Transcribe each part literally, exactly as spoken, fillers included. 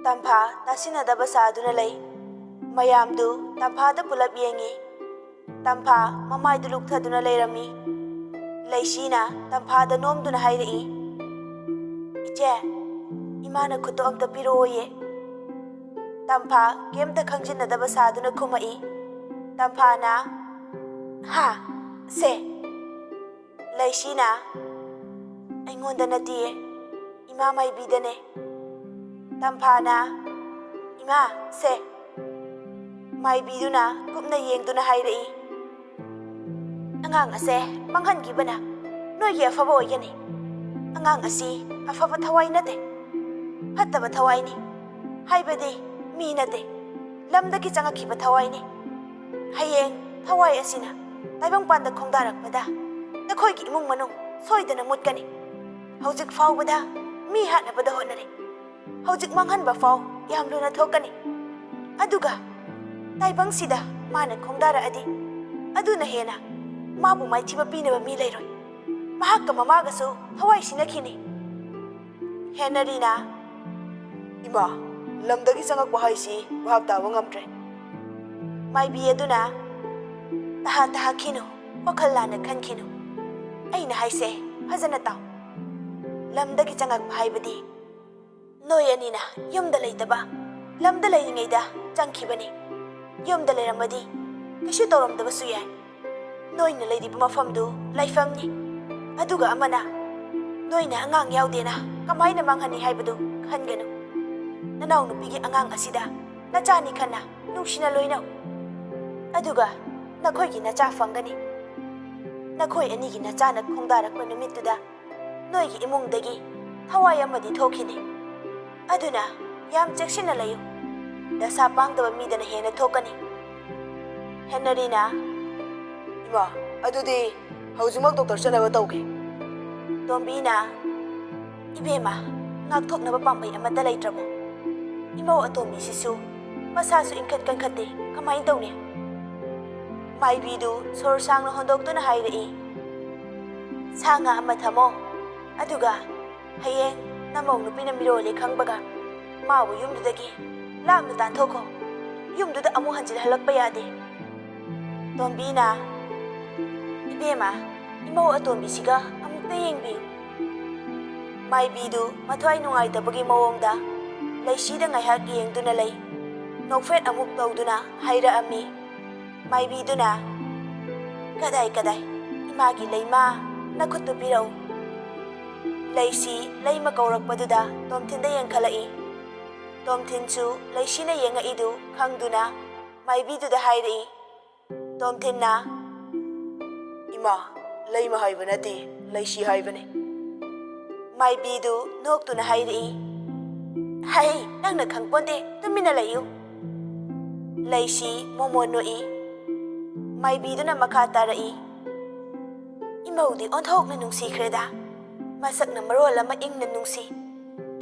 ꯇꯝꯐꯥ ꯇꯥꯁꯤꯟꯅꯗꯕ ꯁꯥꯗꯨꯅ ꯂꯩ꯫ ꯃꯌꯥꯝꯗꯨ ꯇꯝꯐꯥꯗ ꯄꯨꯂꯞ ꯌꯦꯡꯉꯤ꯫ ꯇꯝꯐꯥ ꯃꯃꯥꯏꯗꯨ ꯂꯨꯛꯊꯗꯨꯅ ꯂꯩꯔꯝꯃꯤ꯫ ꯂꯩꯁꯤꯅ ꯇꯝꯐꯥꯗ ꯅꯣꯝꯗꯨꯅ ꯍꯥꯏꯔꯛꯏ, "ꯏꯆꯦ, ꯏꯃꯥꯅ ꯈꯨꯠꯇꯣ ꯑꯝꯇ ꯄꯤꯔꯛꯑꯣꯌꯦ꯫" ꯇꯝꯐꯥ ꯀꯩꯝꯇ ꯈꯪꯖꯤꯟꯅꯗꯕ ꯁꯥꯗꯨꯅ ꯈꯨꯝꯃꯛꯏ꯫ ꯇꯝꯐꯥꯅ, "ꯍꯥ? ꯁꯦ?" ꯂꯩꯁꯤꯅ, "ꯑꯩꯉꯣꯟꯗ ꯅꯠꯇꯤꯌꯦ, ꯏꯃꯥ ꯃꯥꯏꯕꯤꯗꯅꯦ꯫" ꯇꯝꯐꯥꯅ, "ꯏꯃꯥ, ꯁꯦ꯫" ꯃꯥꯏꯕꯤꯗꯨꯅ ꯀꯨꯞꯅ ꯌꯦꯡꯗꯨꯅ ꯍꯥꯏꯔꯛꯏ, "ꯑꯉꯥꯡ ꯑꯁꯦ ꯃꯥꯡꯍꯟꯈꯤꯕꯅ ꯅꯣꯏꯒꯤ ꯑꯐꯕ ꯑꯣꯏꯒꯅꯤ꯫ ꯑꯉꯥꯡ ꯑꯁꯤ ꯑꯐꯕ ꯊꯋꯥꯏ ꯅꯠꯇꯦ, ꯐꯠꯇꯕ ꯊꯋꯥꯏꯅꯤ꯫ ꯍꯥꯏꯕꯗꯤ ꯃꯤ ꯅꯠꯇꯦ, ꯂꯝꯗꯒꯤ ꯆꯪꯉꯛꯈꯤꯕ ꯊꯋꯥꯏꯅꯤ꯫ ꯍꯌꯦꯡ ꯊꯋꯥꯏ ꯑꯁꯤꯅ ꯇꯥꯏꯕꯪꯄꯥꯟꯗ ꯈꯣꯡꯗꯥꯔꯛꯄꯗ ꯅꯈꯣꯏꯒꯤ ꯏꯃꯨꯡ ꯃꯅꯨꯡ ꯁꯣꯏꯗꯅ ꯃꯨꯠꯀꯅꯤ꯫ ꯍꯧꯖꯤꯛ ꯐꯥꯎꯕꯗ ꯃꯤ ꯍꯥꯠꯅꯕꯗ ꯍꯣꯠꯅꯔꯤ꯫ ꯍꯧꯖꯤꯛ ꯃꯥꯡꯍꯟꯕ ꯐꯥꯎ ꯌꯥꯝ ꯂꯨꯅ ꯊꯣꯛꯀꯅꯤ꯫ ꯑꯗꯨꯒ ꯇꯥꯏꯕꯪꯁꯤꯗ ꯃꯥꯅ ꯈꯣꯡꯗꯥꯔꯛꯑꯗꯤ ꯑꯗꯨꯅ ꯍꯦꯟꯅ ꯃꯥꯕꯨ ꯃꯥꯏꯊꯤꯕ ꯄꯤꯅꯕ ꯃꯤ ꯂꯩꯔꯣꯏ꯫ ꯃꯍꯥꯛꯀ ꯃꯃꯥꯒꯁꯨ ꯊꯋꯥꯏ ꯁꯤꯟꯅꯈꯤꯅꯤ꯫" ꯍꯦꯅꯔꯤꯅ, "ꯏꯃꯥ, ꯂꯝꯗꯒꯤ ꯆꯪꯉꯛꯄ ꯍꯥꯏꯁꯤ ꯚꯥꯞ ꯇꯥꯕ ꯉꯝꯗ꯭ꯔꯦ꯫" ꯃꯥꯏꯕꯤ ꯑꯗꯨꯅ, "ꯇꯍꯥ ꯇꯍꯥꯈꯤꯅꯨ, ꯋꯥꯈꯜ ꯂꯥꯟꯅ ꯈꯟꯈꯤꯅꯨ꯫ ꯑꯩꯅ ꯍꯥꯏꯁꯦ ꯐꯖꯅ ꯇꯥꯎ꯫ ꯂꯝꯗꯒꯤ ꯆꯪꯉꯛꯄ ꯍꯥꯏꯕꯗꯤ ꯅꯣꯏ ꯑꯅꯤꯅ ꯌꯨꯝꯗ ꯂꯩꯇꯕ, ꯂꯝꯗ ꯂꯩꯔꯤꯉꯩꯗ ꯆꯪꯈꯤꯕꯅꯤ꯫ ꯌꯨꯝꯗ ꯂꯩꯔꯝꯃꯗꯤ ꯀꯩꯁꯨ ꯇꯧꯔꯝꯗꯕꯁꯨ ꯌꯥꯏ꯫ ꯅꯣꯏꯅ ꯂꯩꯔꯤꯕ ꯃꯐꯝꯗꯨ ꯂꯩꯐꯝꯅꯤ꯫ ꯑꯗꯨꯒ ꯑꯃꯅ, ꯅꯣꯏꯅ ꯑꯉꯥꯡ ꯌꯥꯎꯗꯦꯅ ꯀꯃꯥꯏꯅ ꯃꯥꯡꯍꯟꯅꯤ ꯍꯥꯏꯕꯗꯨ ꯈꯟꯒꯅꯨ꯫ ꯅꯅꯥꯎꯅꯨꯄꯤꯒꯤ ꯑꯉꯥꯡ ꯑꯁꯤꯗ ꯅꯆꯥꯅꯤ ꯈꯟꯅ ꯅꯨꯡꯁꯤꯅ ꯂꯣꯏꯅꯧ꯫ ꯑꯗꯨꯒ ꯅꯈꯣꯏꯒꯤ ꯅꯆꯥ ꯐꯪꯒꯅꯤ꯫ ꯅꯈꯣꯏ ꯑꯅꯤꯒꯤ ꯅꯆꯥꯅ ꯈꯣꯡꯗꯥꯔꯛꯄ ꯅꯨꯃꯤꯠꯇꯨꯗ ꯅꯣꯏꯒꯤ ꯏꯃꯨꯡꯗꯒꯤ ꯊꯋꯥꯏ ꯑꯃꯗꯤ ꯊꯣꯛꯈꯤꯅꯤ꯫ ꯑꯗꯨꯅ ꯌꯥꯝ ꯆꯦꯛꯁꯤꯟꯅ ꯂꯩꯌꯨ꯫ ꯗꯁꯥ ꯄꯥꯡꯗꯕ ꯃꯤꯗꯅ ꯍꯦꯟꯅ ꯊꯣꯛꯀꯅꯤ꯫" ꯍꯦꯅꯔꯤꯅ, "ꯏꯃꯥ, ꯑꯗꯨꯗꯤ ꯍꯧꯖꯤꯛꯃꯛ ꯗꯣꯛꯇꯔ ꯆꯠꯅꯕ ꯇꯧꯒꯦ꯫" ꯇꯣꯝꯕꯤꯅ, "ꯏꯕꯦꯝꯃ, ꯉꯥꯛꯊꯣꯛꯅꯕ ꯄꯥꯝꯕꯩ ꯑꯃꯠꯇ ꯂꯩꯇ꯭ꯔꯕꯣ? ꯏꯃꯧ ꯑꯇꯣꯝꯕꯤꯁꯤꯁꯨ ꯃꯁꯥꯁꯨ ꯏꯟꯈꯠ ꯀꯟꯈꯠꯇꯦ, ꯀꯃꯥꯏꯅ ꯇꯧꯅꯤ?" ꯃꯥꯏꯕꯤꯗꯨ ꯁꯣꯔ ꯁꯥꯡꯅ ꯍꯣꯟꯗꯣꯛꯇꯨꯅ ꯍꯥꯏꯔꯛꯏ, "ꯁꯥ ꯉꯥ ꯑꯃ ꯊꯝꯃꯣ, ꯑꯗꯨꯒ ꯍꯌꯦꯡ ꯅꯃꯧ ꯅꯨꯄꯤꯅ ꯃꯤꯔꯣꯜꯂꯦ ꯈꯪꯕꯒ ꯃꯥꯕꯨ ꯌꯨꯝꯗꯨꯗꯒꯤ ꯂꯥꯞꯅ ꯇꯥꯟꯊꯣꯛꯈꯣ꯫ ꯌꯨꯝꯗꯨꯗ ꯑꯃꯨꯛ ꯍꯟꯖꯤꯜꯍꯜꯂꯛꯄ ꯌꯥꯗꯦ꯫ ꯇꯣꯝꯕꯤꯅ, "ꯏꯕꯦꯝꯃ, ꯏꯃꯧ ꯑꯇꯣꯝꯕꯤꯁꯤꯒ ꯑꯃꯨꯛꯇ ꯌꯦꯡꯕꯤꯌꯨ"꯫ ꯃꯥꯏꯕꯤꯗꯨ ꯃꯊ꯭ꯋꯥꯏ ꯅꯨꯡꯉꯥꯏꯇꯕꯒꯤ ꯃꯑꯣꯡꯗ ꯂꯩꯁꯤꯗ ꯉꯥꯏꯍꯥꯛ ꯌꯦꯡꯗꯨꯅ ꯂꯩ꯫ ꯅꯣꯛꯐꯦꯠ ꯑꯃꯨꯛ ꯇꯧꯗꯨꯅ ꯍꯥꯏꯔꯛꯑꯝꯃꯤ꯫ ꯃꯥꯏꯕꯤꯗꯨꯅ, "ꯀꯗꯥꯏ, ꯀꯗꯥꯏ, ꯏꯃꯥꯒꯤ ꯂꯩꯃ, ꯅꯈꯨꯠꯇꯨ ꯄꯤꯔꯛꯎ"꯫ ꯂꯩꯁꯤ ꯂꯩꯃ ꯀꯧꯔꯛꯄꯗꯨꯗ ꯇꯣꯝꯊꯤꯟꯗ ꯌꯦꯡꯈꯠꯂꯛꯏ꯫ ꯇꯣꯝꯊꯤꯟꯁꯨ ꯂꯩꯁꯤꯅ ꯌꯦꯡꯉꯛꯏꯗꯨ ꯈꯪꯗꯨꯅ ꯃꯥꯏꯕꯤꯗꯨꯗ ꯍꯥꯏꯔꯛꯏ꯫ ꯇꯣꯝꯊꯤꯟꯅ, "ꯏꯃꯥ, ꯂꯩꯃ ꯍꯥꯏꯕ ꯅꯠꯇꯦ, ꯂꯩꯁꯤ ꯍꯥꯏꯕꯅꯤ"꯫ ꯃꯥꯏꯕꯤꯗꯨ ꯅꯣꯛꯇꯨꯅ ꯍꯥꯏꯔꯛꯏ, "ꯍꯩ, ꯅꯪꯅ ꯈꯪꯄꯣꯟꯇꯦ, ꯇꯨꯃꯤꯟꯅ ꯂꯩꯌꯨ"꯫ ꯂꯩꯁꯤ ꯃꯣꯃꯣꯟ ꯅꯣꯛꯏ꯫ ꯃꯥꯏꯕꯤꯗꯨꯅ ꯃꯈꯥ ꯇꯥꯔꯛꯏ, "ꯏꯃꯧꯗꯤ ꯑꯣꯟꯊꯣꯛꯅ ꯅꯨꯡꯁꯤꯈ꯭ꯔꯦꯗ꯫ ꯃꯁꯛꯅ ꯃꯔꯣꯜ ꯑꯃ ꯏꯪꯅ ꯅꯨꯡꯁꯤ꯫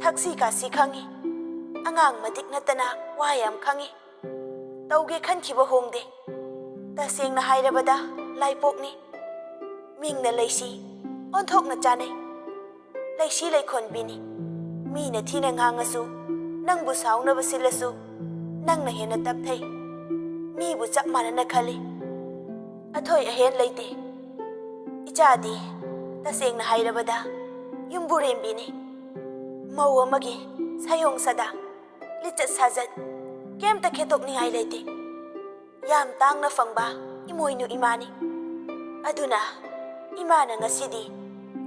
ꯊꯛꯁꯤ ꯈꯥꯁꯤ ꯈꯪꯏ꯫ ꯑꯉꯥꯡ ꯃꯇꯤꯛ ꯅꯠꯇꯅ ꯋꯥ ꯌꯥꯝ ꯈꯪꯏ꯫ ꯇꯧꯒꯦ ꯈꯟꯈꯤꯕ ꯍꯣꯡꯗꯦ꯫ ꯇꯁꯦꯡꯅ ꯍꯥꯏꯔꯕꯗ ꯂꯥꯏꯄꯣꯛꯅꯤ꯫ ꯃꯤꯡꯅ ꯂꯩꯁꯤ, ꯑꯣꯟꯊꯣꯛꯅ ꯆꯥꯟꯅꯩ꯫ ꯂꯩꯁꯤ ꯂꯩꯈꯣꯟꯕꯤꯅꯤ꯫ ꯃꯤꯅ ꯊꯤꯅ ꯉꯥꯡꯉꯁꯨ, ꯅꯪꯕꯨ ꯁꯥꯎꯅꯕ ꯁꯤꯜꯂꯁꯨ, ꯅꯪꯅ ꯍꯦꯟꯅ ꯇꯞꯊꯩ꯫ ꯃꯤꯕꯨ ꯆꯞ ꯃꯥꯟꯅꯅ ꯈꯜꯂꯤ꯫ ꯑꯊꯣꯏ ꯑꯍꯦꯟ ꯂꯩꯇꯦ꯫ ꯏꯆꯥꯗꯤ, ꯇꯁꯦꯡꯅ ꯍꯥꯏꯔꯕꯗ, ꯌꯨꯝꯕꯨꯔꯦꯝꯕꯤꯅꯤ꯫ ꯃꯧ ꯑꯃꯒꯤ ꯁꯥꯌꯣꯡ ꯁꯥꯗꯥ, ꯂꯤꯆꯠ ꯁꯥꯖꯠ, ꯀꯩꯝꯇ ꯈꯦꯠꯇꯣꯛꯅꯤꯡꯉꯥꯏ ꯂꯩꯇꯦ꯫ ꯌꯥꯝ ꯇꯥꯡꯅ ꯐꯪꯕ ꯏꯃꯣꯏꯅꯨ ꯏꯃꯥꯅꯤ꯫ ꯑꯗꯨꯅ ꯏꯃꯥꯅ ꯉꯁꯤꯗꯤ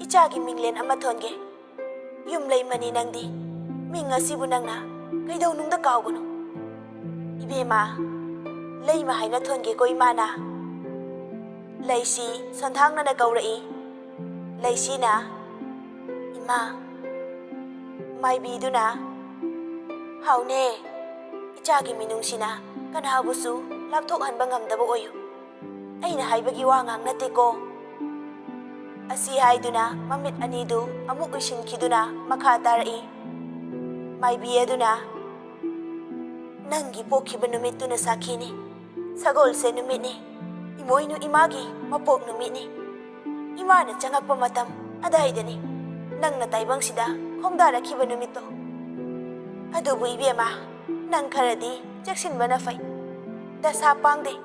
ꯏꯆꯥꯒꯤ ꯃꯤꯡꯂꯦꯟ ꯑꯃ ꯊꯣꯟꯒꯦ꯫ ꯌꯨꯝ ꯂꯩꯃꯅꯤ ꯅꯪꯗꯤ꯫ ꯃꯤꯡ ꯑꯁꯤꯕꯨ ꯅꯪꯅ ꯀꯩꯗꯧꯅꯨꯡꯗ ꯀꯥꯎꯒꯅꯨ꯫ ꯏꯕꯦꯝꯃ, ꯂꯩꯃ ꯍꯥꯏꯅ ꯊꯣꯟꯒꯦꯀꯣ ꯏꯃꯥꯅ꯫ ꯂꯩꯁꯤ ꯁꯣꯟꯊꯥꯡꯅꯅ ꯀꯧꯔꯛꯏ꯫ ꯂꯩꯁꯤꯅ, "ꯏꯃꯥ"꯫ ꯃꯥꯏꯕꯤꯗꯨꯅ, "ꯍꯥꯎꯅꯦ, ꯏꯆꯥꯒꯤ ꯃꯤꯅꯨꯡꯁꯤꯅ ꯀꯅꯥꯕꯨꯁꯨ ꯂꯥꯞꯊꯣꯛꯍꯟꯕ ꯉꯝꯗꯕ ꯑꯣꯏꯌꯨ꯫ ꯑꯩꯅ ꯍꯥꯏꯕꯒꯤ ꯋꯥ ꯉꯥꯡ ꯅꯠꯇꯦꯀꯣ"꯫ ꯑꯁꯤ ꯍꯥꯏꯗꯨꯅ ꯃꯃꯤꯠ ꯑꯅꯤꯗꯨ ꯑꯃꯨꯛ ꯎꯏꯁꯤꯟꯈꯤꯗꯨꯅ ꯃꯈꯥ ꯇꯥꯔꯛꯏ꯫ ꯃꯥꯏꯕꯤ ꯑꯗꯨꯅ, "ꯅꯪꯒꯤ ꯄꯣꯛꯈꯤꯕ ꯅꯨꯃꯤꯠꯇꯨꯅ ꯁꯥꯈꯤꯅꯤ꯫ ꯁꯒꯣꯜꯁꯦꯟ ꯅꯨꯃꯤꯠꯅꯤ꯫ ꯏꯃꯣꯏꯅꯨ ꯏꯃꯥꯒꯤ ꯃꯄꯣꯛ ꯅꯨꯃꯤꯠꯅꯤ꯫ ꯏꯃꯥꯅ ꯆꯪꯉꯛꯄ ꯃꯇꯝ ꯑꯗꯥꯏꯗꯅꯤ ꯅꯪꯅ ꯇꯥꯏꯕꯪꯁꯤꯗ ꯈꯣꯡꯗꯥꯔꯛꯈꯤꯕ ꯅꯨꯃꯤꯠꯇꯣ"꯫ ꯑꯗꯨꯕꯨ ꯏꯕꯦꯝꯃ, ꯅꯪ ꯈꯔꯗꯤ ꯆꯦꯛꯁꯤꯟꯕꯅ ꯐꯩ꯫ ꯗꯁꯥ ꯄꯥꯡꯗꯦ꯫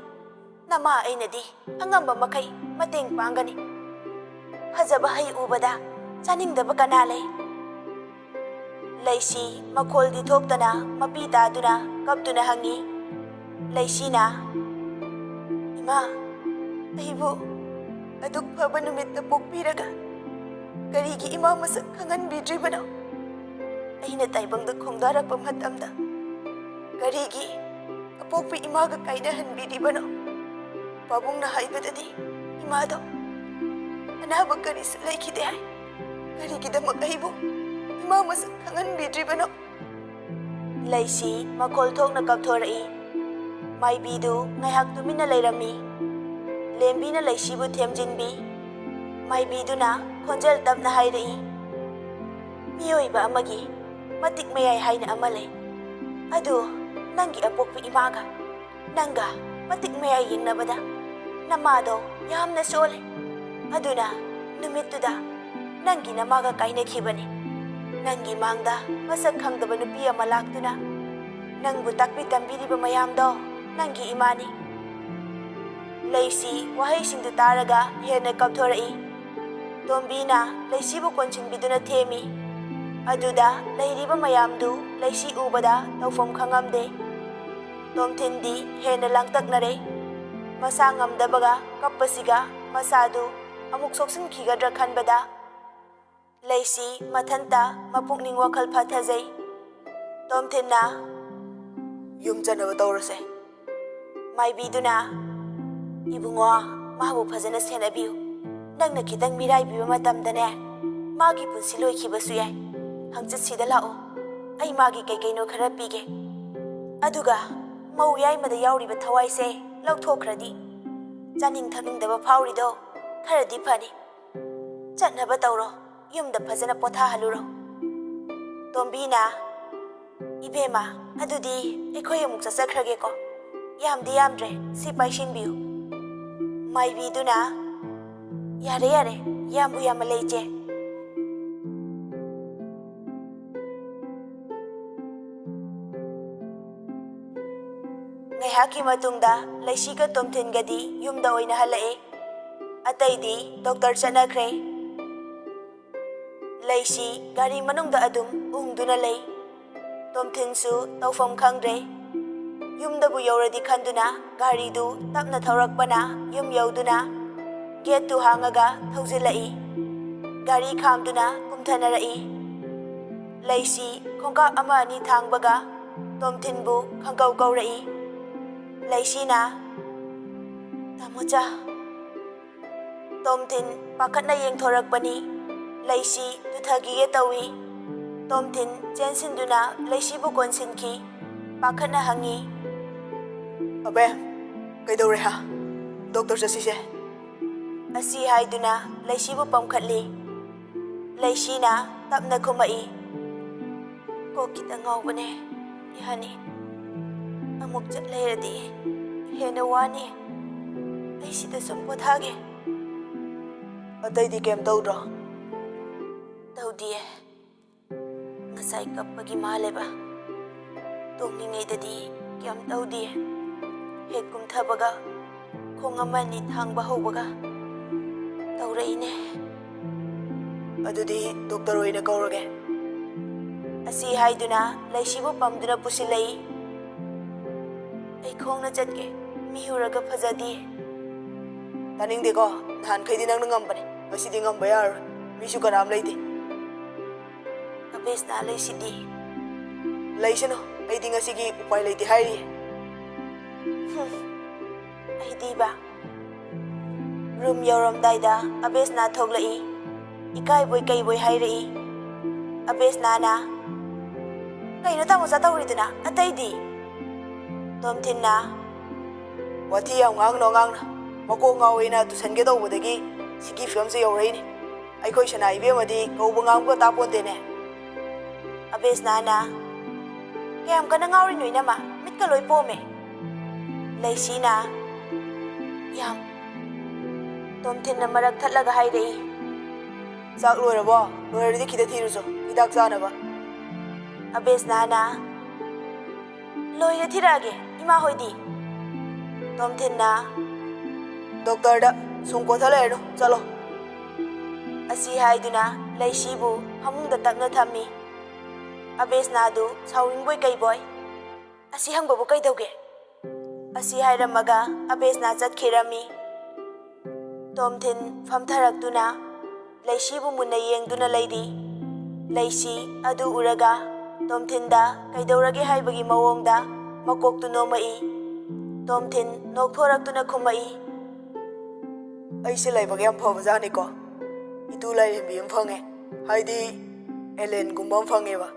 ꯅꯃꯥ ꯑꯩꯅꯗꯤ ꯑꯉꯝꯕ ꯃꯈꯩ ꯃꯇꯦꯡ ꯄꯥꯡꯒꯅꯤ꯫ ꯐꯖꯕ ꯍꯩ ꯎꯕꯗ ꯆꯥꯅꯤꯡꯗꯕ ꯀꯅꯥ ꯂꯩ? ꯂꯩꯁꯤ ꯃꯈꯣꯜꯗꯤ ꯊꯣꯛꯇꯅ ꯃꯄꯤ ꯇꯥꯗꯨꯅ ꯀꯞꯇꯨꯅ ꯍꯪꯉꯤ꯫ ꯂꯩꯁꯤꯅ, "ꯏꯃꯥ, ꯑꯩꯕꯨ ꯑꯗꯨꯛ ꯐꯕ ꯅꯨꯃꯤꯠꯇ ꯄꯣꯛꯄꯤꯔꯒ ꯀꯔꯤꯒꯤ ꯏꯃꯥ ꯃꯁꯛ ꯈꯪꯍꯟꯕꯤꯗ꯭ꯔꯤꯕꯅꯣ?" ꯑꯩꯅ ꯇꯥꯏꯕꯪꯗ ꯈꯣꯡꯗꯥꯔꯛꯄ ꯃꯇꯝꯗ ꯀꯔꯤꯒꯤ ꯑꯄꯣꯛꯄ ꯏꯃꯥꯒ ꯀꯥꯏꯅꯍꯟꯕꯤꯔꯤꯕꯅꯣ? ꯄꯥꯕꯨꯡꯅ ꯍꯥꯏꯕꯗꯗꯤ ꯏꯃꯥꯗꯣ ꯑꯅꯥꯕ ꯀꯔꯤꯁꯨ ꯂꯩꯈꯤꯗꯦ ꯍꯥꯏ꯫ ꯀꯔꯤꯒꯤꯗꯃꯛ ꯑꯩꯕꯨ ꯏꯃꯥ ꯃꯁꯛ ꯈꯪꯍꯟꯕꯤꯗ꯭ꯔꯤꯕꯅꯣ? ꯂꯩꯁꯤ ꯃꯈꯣꯜ ꯊꯣꯛꯅ ꯀꯞꯊꯣꯔꯛꯏ꯫ ꯃꯥꯏꯕꯤꯗꯨ ꯉꯥꯏꯍꯥꯛ ꯇꯨꯃꯤꯟꯅ ꯂꯩꯔꯝꯃꯤ꯫ ꯂꯦꯝꯕꯤꯅ ꯂꯩꯁꯤꯕꯨ ꯊꯦꯝꯖꯤꯟꯕꯤ꯫ ꯃꯥꯏꯕꯤꯗꯨꯅ ꯈꯣꯟꯖꯦꯜ ꯇꯞꯅ ꯍꯥꯏꯔꯛꯏ, "ꯃꯤꯑꯣꯏꯕ ꯑꯃꯒꯤ ꯃꯇꯤꯛ ꯃꯌꯥꯏ ꯍꯥꯏꯅ ꯑꯃ ꯂꯩ꯫ ꯑꯗꯨ ꯅꯪꯒꯤ ꯑꯄꯣꯛꯄ ꯏꯃꯥꯒ ꯅꯪꯒ ꯃꯇꯤꯛ ꯃꯌꯥꯏ ꯌꯦꯡꯅꯕꯗ ꯅꯃꯥꯗꯣ ꯌꯥꯝꯅ ꯁꯣꯜꯂꯦ꯫ ꯑꯗꯨꯅ ꯅꯨꯃꯤꯠꯇꯨꯗ ꯅꯪꯒꯤ ꯅꯃꯥꯒ ꯀꯥꯏꯅꯈꯤꯕꯅꯤ꯫ ꯅꯪꯒꯤ ꯃꯥꯡꯗ ꯃꯁꯛ ꯈꯪꯗꯕ ꯅꯨꯄꯤ ꯑꯃ ꯂꯥꯛꯇꯨꯅ ꯅꯪꯕꯨ ꯇꯥꯛꯄꯤ ꯇꯝꯕꯤꯔꯤꯕ ꯃꯌꯥꯝꯗꯣ ꯅꯪꯒꯤ ꯏꯃꯥꯅꯤ꯫" ꯂꯩꯁꯤ ꯋꯥꯍꯩꯁꯤꯡꯗꯨ ꯇꯥꯔꯒ ꯍꯦꯟꯅ ꯀꯞꯊꯣꯔꯛꯏ꯫ ꯇꯣꯝꯕꯤꯅ ꯂꯩꯁꯤꯕꯨ ꯀꯣꯟꯁꯤꯟꯕꯤꯗꯨꯅ ꯊꯦꯝꯃꯤ꯫ ꯑꯗꯨꯗ ꯂꯩꯔꯤꯕ ꯃꯌꯥꯝꯗꯨ ꯂꯩꯁꯤ ꯎꯕꯗ ꯇꯧꯐꯝ ꯈꯪꯉꯝꯗꯦ꯫ ꯇꯣꯝꯊꯤꯟꯗꯤ ꯍꯦꯟꯅ ꯂꯥꯡꯇꯛꯅꯔꯦ꯫ ꯃꯁꯥ ꯉꯝꯗꯕꯒ ꯀꯞꯄꯁꯤꯒ ꯃꯁꯥꯗꯨ ꯑꯃꯨꯛ ꯁꯣꯛꯆꯤꯟꯈꯤꯒꯗ꯭ꯔꯥ ꯈꯟꯕꯗ ꯂꯩꯁꯤ ꯃꯊꯟꯇ ꯃꯄꯨꯛꯅꯤꯡ ꯋꯥꯈꯜ ꯐꯊꯖꯩ꯫ ꯇꯣꯝꯊꯤꯟꯅ, "ꯌꯨꯝ ꯆꯠꯅꯕ ꯇꯧꯔꯁꯦ꯫" ꯃꯥꯏꯕꯤꯗꯨꯅ, "ꯏꯕꯨꯡꯉꯣ, ꯃꯥꯕꯨ ꯐꯖꯅ ꯁꯦꯟꯅꯕꯤꯌꯨ꯫ ꯅꯪꯅ ꯈꯤꯇꯪ ꯃꯤꯔꯥꯏꯕꯤꯕ ꯃꯇꯝꯗꯅꯦ, ꯃꯥꯒꯤ ꯄꯨꯟꯁꯤ ꯂꯣꯏꯈꯤꯕꯁꯨ ꯌꯥꯏ꯫ ꯍꯪꯆꯤꯠ ꯁꯤꯗ ꯂꯥꯛꯑꯣ꯫ ꯑꯩ ꯃꯥꯒꯤ ꯀꯩ ꯀꯩꯅꯣ ꯈꯔ ꯄꯤꯒꯦ꯫ ꯑꯗꯨꯒ ꯃꯧ ꯌꯥꯏꯃꯗ ꯌꯥꯎꯔꯤꯕ ꯊꯋꯥꯏꯁꯦ ꯂꯧꯊꯣꯛꯈ꯭ꯔꯗꯤ ꯆꯥꯅꯤꯡ ꯊꯛꯅꯤꯡꯗꯕ ꯐꯥꯎꯔꯤꯗꯣ ꯈꯔꯗꯤ ꯐꯅꯤ꯫ ꯆꯠꯅꯕ ꯇꯧꯔꯣ, ꯌꯨꯝꯗ ꯐꯖꯅ ꯄꯣꯊꯥꯍꯜꯂꯨꯔꯣ꯫" ꯇꯣꯝꯕꯤꯅ, "ꯏꯕꯦꯝꯃ, ꯑꯗꯨꯗꯤ ꯑꯩꯈꯣꯏ ꯑꯃꯨꯛ ꯆꯠꯆꯈ꯭ꯔꯒꯦꯀꯣ꯫ ꯌꯥꯝꯗꯤ ꯌꯥꯝꯗ꯭ꯔꯦ, ꯁꯤ ꯄꯥꯏꯁꯤꯟꯕꯤꯌꯨ꯫" ꯃꯥꯏꯕꯤꯗꯨꯅ, "ꯌꯥꯔꯦ, ꯌꯥꯔꯦ, ꯌꯥꯝꯕꯨ ꯌꯥꯝꯃꯜꯂꯦ, ꯏꯆꯦ꯫" ꯉꯥꯏꯍꯥꯛꯀꯤ ꯃꯇꯨꯡꯗ ꯂꯩꯁꯤꯒ ꯇꯣꯝꯊꯤꯟꯒꯗꯤ ꯌꯨꯝꯗ ꯑꯣꯏꯅ ꯍꯜꯂꯛꯑꯦ꯫ ꯑꯇꯩꯗꯤ ꯗꯣꯛꯇꯔ ꯆꯠꯅꯈ꯭ꯔꯦ꯫ ꯂꯩꯁꯤ ꯒꯥꯔꯤ ꯃꯅꯨꯡꯗ ꯑꯗꯨꯝ ꯎꯪꯗꯨꯅ ꯂꯩ꯫ ꯇꯣꯝꯊꯤꯟꯁꯨ ꯇꯧꯐꯝ ꯈꯪꯗ꯭ꯔꯦ꯫ ꯌꯨꯝꯗꯕꯨ ꯌꯧꯔꯗꯤ ꯈꯟꯗꯨꯅ ꯒꯥꯔꯤꯗꯨ ꯇꯞꯅ ꯊꯧꯔꯛꯄꯅ ꯌꯨꯝ ꯌꯧꯗꯨꯅ ꯒꯦꯠꯇꯨ ꯍꯥꯡꯉꯒ ꯊꯧꯖꯤꯜꯂꯛꯏ꯫ ꯒꯥꯔꯤ ꯈꯥꯝꯗꯨꯅ ꯀꯨꯝꯊꯅꯔꯛꯏ꯫ ꯂꯩꯁꯤ ꯈꯣꯡꯀꯥꯞ ꯑꯃ ꯑꯅꯤ ꯊꯥꯡꯕꯒ ꯇꯣꯝꯊꯤꯟꯕꯨ ꯈꯪꯀꯧ ꯀꯧꯔꯛꯏ꯫ ꯂꯩꯁꯤꯅ, "ꯇꯥꯃꯣꯆꯥ꯫" ꯇꯣꯝꯊꯤꯟ ꯄꯥꯈꯠꯅ ꯌꯦꯡꯊꯣꯔꯛꯄꯅꯤ꯫ ꯂꯩꯁꯤ ꯇꯨꯊꯈꯤꯒꯦ ꯇꯧꯏ꯫ ꯇꯣꯝꯊꯤꯟ ꯆꯦꯟꯁꯤꯟꯗꯨꯅ ꯂꯩꯁꯤꯕꯨ ꯀꯣꯟꯁꯤꯟꯈꯤ꯫ ꯄꯥꯈꯠꯅ ꯍꯪꯉꯤ, "ꯑꯕꯦ, ꯀꯩꯗꯧꯔꯦ ꯍꯥ? ꯗꯣꯛꯇꯔ ꯆꯠꯁꯤꯁꯦ꯫" ꯑꯁꯤ ꯍꯥꯏꯗꯨꯅ ꯂꯩꯁꯤꯕꯨ ꯄꯝꯈꯠꯂꯤ꯫ ꯂꯩꯁꯤꯅ ꯇꯞꯅ ꯈꯨꯝꯃꯛꯏ, "ꯀꯣꯛ ꯈꯤꯇꯪ ꯉꯥꯎꯕꯅꯦ, ꯌꯥꯅꯤ꯫ ꯑꯃꯨꯛ ꯆꯠ ꯂꯩꯔꯗꯤ ꯍꯦꯟꯅ ꯋꯥꯅꯤ꯫ ꯑꯩ ꯁꯤꯗ ꯁꯨꯝ ꯄꯣꯊꯥꯒꯦ꯫" "ꯑꯇꯩꯗꯤ ꯀꯩꯝ ꯇꯧꯗ꯭ꯔꯣ?" "ꯇꯧꯗꯤꯌꯦ꯫ ꯉꯁꯥꯏ ꯀꯞꯄꯒꯤ ꯃꯥꯜꯂꯦꯕ꯫ ꯇꯣꯡꯂꯤꯉꯩꯗꯗꯤ ꯀꯩꯝ ꯇꯧꯗꯤꯌꯦ꯫ ꯍꯦꯛ ꯀꯨꯝꯊꯕꯒ ꯈꯣꯡ ꯑꯃ ꯑꯅꯤ ꯊꯥꯡꯕ ꯍꯧꯕꯒ ꯇꯧꯔꯛꯏꯅꯦ꯫" "ꯑꯗꯨꯗꯤ ꯗꯣꯛꯇꯔ ꯑꯣꯏꯅ ꯀꯧꯔꯒꯦ꯫" ꯑꯁꯤ ꯍꯥꯏꯗꯨꯅ ꯂꯩꯁꯤꯕꯨ ꯄꯝꯗꯨꯅ ꯄꯨꯁꯤꯜꯂꯛꯏ꯫ "ꯑꯩ ꯈꯣꯡꯅ ꯆꯠꯀꯦ, ꯃꯤ ꯎꯔꯒ ꯐꯖꯗꯦ꯫" "ꯇꯥꯅꯤꯡꯗꯦꯀꯣ, ꯅꯍꯥꯟꯈꯩꯗꯤ ꯅꯪꯅ ꯉꯝꯕꯅꯦ, ꯉꯁꯤꯗꯤ ꯉꯝꯕ ꯌꯥꯔꯔꯣꯏ, ꯃꯤꯁꯨ ꯀꯅꯥꯝ ꯂꯩꯇꯦ꯫" "ꯑꯕꯦꯁꯅꯥ ꯂꯩꯁꯤꯗꯤ꯫" "ꯂꯩꯁꯅꯨ, ꯑꯩꯗꯤ ꯉꯁꯤꯒꯤ ꯎꯄꯥꯏ ꯂꯩꯇꯦ ꯍꯥꯏꯔꯤꯌꯦ꯫" "ꯍꯨꯝ, ꯑꯩꯗꯤꯕ꯫" ꯔꯨꯝ ꯌꯧꯔꯝꯗꯥꯏꯗ ꯑꯕꯦꯁꯅꯥ ꯊꯣꯛꯂꯛꯏ꯫ ꯏꯀꯥꯏꯕꯣꯏ ꯀꯩꯕꯣꯏ ꯍꯥꯏꯔꯛꯏ꯫ ꯑꯕꯦꯁꯅꯥꯅ, "ꯀꯩꯅꯣ ꯇꯥꯃꯣꯆꯥ ꯇꯧꯔꯤꯗꯨꯅ? ꯑꯇꯩꯗꯤ?" ꯇꯣꯝꯊꯤꯟꯅ, "ꯋꯥꯊꯤ ꯌꯥꯝ ꯉꯥꯡꯅꯨ ꯑꯉꯥꯡꯅ꯫ ꯃꯀꯣꯛ ꯉꯥꯎꯋꯦꯅ ꯇꯨꯁꯟꯒꯦ ꯇꯧꯕꯗꯒꯤ ꯁꯤꯒꯤ ꯐꯤꯕꯝꯁꯦ ꯌꯧꯔꯛꯏꯅꯦ꯫ ꯑꯩꯈꯣꯏ ꯁꯅꯥ ꯏꯕꯦꯝꯃꯗꯤ ꯀꯧꯕ ꯉꯥꯡꯕꯒ ꯇꯥꯄꯣꯟꯇꯦꯅꯦ꯫" ꯑꯕꯦꯁꯅꯥꯅ, "ꯀꯌꯥꯝ ꯀꯟꯅ ꯉꯥꯎꯔꯤꯅꯣ ꯏꯅꯝꯃ? ꯃꯤꯠꯀ ꯂꯣꯏ ꯄꯣꯝꯃꯦ꯫" ꯂꯩꯁꯤꯅ, "ꯌꯥꯝ꯫" ꯇꯣꯝꯊꯤꯟꯅ ꯃꯔꯛ ꯊꯠꯂꯒ ꯍꯥꯏꯔꯛꯏ꯫ "ꯆꯥꯛ ꯂꯣꯏꯔꯕꯣ? ꯂꯣꯏꯔꯗꯤ ꯈꯤꯇ ꯊꯤꯔꯨꯆꯣ, ꯍꯤꯗꯥꯛ ꯆꯥꯅꯕ꯫" ꯑꯕꯦꯁꯅꯥꯅ, "ꯂꯣꯏꯔꯦ, ꯊꯤꯔꯛꯑꯒꯦ, ꯏꯃꯥ ꯍꯣꯏꯗꯤ?" ꯇꯣꯝꯊꯤꯟꯅ, "ꯗꯣꯛꯇꯔꯗ ꯁꯨꯝ ꯀꯣꯊ ꯂꯩꯔꯅꯨ, ꯆꯠꯂꯣ" ꯑꯁꯤ ꯍꯥꯏꯗꯨꯅ ꯂꯩꯁꯤꯕꯨ ꯐꯃꯨꯡꯗ ꯇꯞꯅ ꯊꯝꯃꯤ꯫ ꯑꯕꯦꯁꯅꯥꯗꯨ ꯁꯥꯎꯅꯤꯡꯕꯣꯏ ꯀꯩꯕꯣꯏ, "ꯑꯁꯤ ꯍꯪꯕꯕꯨ ꯀꯩꯗꯧꯒꯦ?" ꯑꯁꯤ ꯍꯥꯏꯔꯝꯃꯒ ꯑꯕꯦꯁꯅꯥ ꯆꯠꯈꯤꯔꯝꯃꯤ꯫ ꯇꯣꯝꯊꯤꯟ ꯐꯝꯊꯔꯛꯇꯨꯅ ꯂꯩꯁꯤꯕꯨ ꯃꯨꯟꯅ ꯌꯦꯡꯗꯨꯅ ꯂꯩꯔꯤ꯫ ꯂꯩꯁꯤ ꯑꯗꯨ ꯎꯔꯒ ꯇꯣꯝꯊꯤꯟꯗ ꯀꯩꯗꯧꯔꯒꯦ ꯍꯥꯏꯕꯒꯤ ꯃꯑꯣꯡꯗ ꯃꯀꯣꯛꯇꯨ ꯅꯣꯝꯃꯛꯏ꯫ ꯇꯣꯝꯊꯤꯟ ꯅꯣꯛꯊꯣꯔꯛꯇꯨꯅ ꯈꯨꯝꯃꯛꯏ, "ꯑꯩꯁꯦ ꯂꯥꯏꯕꯛ ꯌꯥꯝ ꯐꯕꯖꯥꯠꯅꯤꯀꯣ꯫ ꯏꯇꯨ ꯂꯥꯏꯔꯦꯝꯕꯤ ꯑꯃ ꯐꯪꯉꯦ, ꯍꯥꯏꯗꯤ ꯑꯦꯂꯦꯟꯒꯨꯝꯕ ꯑꯃ ꯐꯪꯉꯦꯕ"꯫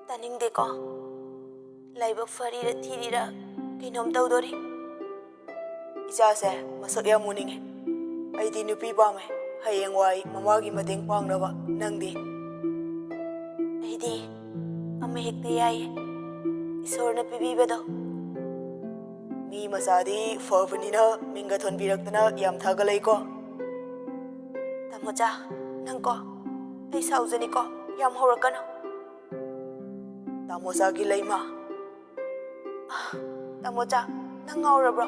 ꯇꯥꯅꯤꯡꯗꯦꯀꯣ꯫ ꯂꯥꯏꯕꯛ ꯐꯔꯤꯔ ꯊꯤꯔꯤꯔ ꯀꯩꯅꯣꯝ ꯇꯧꯗꯣꯔꯤ꯫ ꯏꯆꯥꯁꯦ ꯃꯁꯛ ꯌꯥꯝ ꯎꯅꯤꯡꯉꯦ꯫ ꯑꯩꯗꯤ ꯅꯨꯄꯤ ꯄꯥꯝꯃꯦ꯫ ꯍꯌꯦꯡꯋꯥꯏ ꯃꯃꯥꯒꯤ ꯃꯇꯦꯡ ꯄꯥꯡꯅꯕ꯫ ꯅꯪꯗꯤ? ꯑꯩꯗꯤ ꯑꯃ ꯍꯦꯛꯇ ꯌꯥꯏꯌꯦ, ꯏꯁꯣꯔꯅ ꯄꯤꯕꯤꯕꯗꯣ꯫ ꯃꯤ ꯃꯆꯥꯗꯤ ꯐꯕꯅꯤꯅ ꯃꯤꯡꯒ ꯊꯣꯟꯕꯤꯔꯛꯇꯅ ꯌꯥꯝ ꯊꯥꯒꯠꯂꯛꯏꯀꯣ꯫ ꯇꯥꯃꯣꯆꯥ, ꯅꯪꯀꯣ, ꯑꯩ ꯁꯥꯎꯖꯅꯤꯀꯣ, ꯌꯥꯝ ꯍꯧꯔꯛꯀꯅꯨ꯫ ꯇꯥꯃꯣꯆꯥꯒꯤ ꯂꯩꯃ꯫ ꯑꯥ, ꯇꯥꯃꯣꯆꯥ, ꯅꯪ ꯉꯥꯎꯔꯕ꯭ꯔꯣ?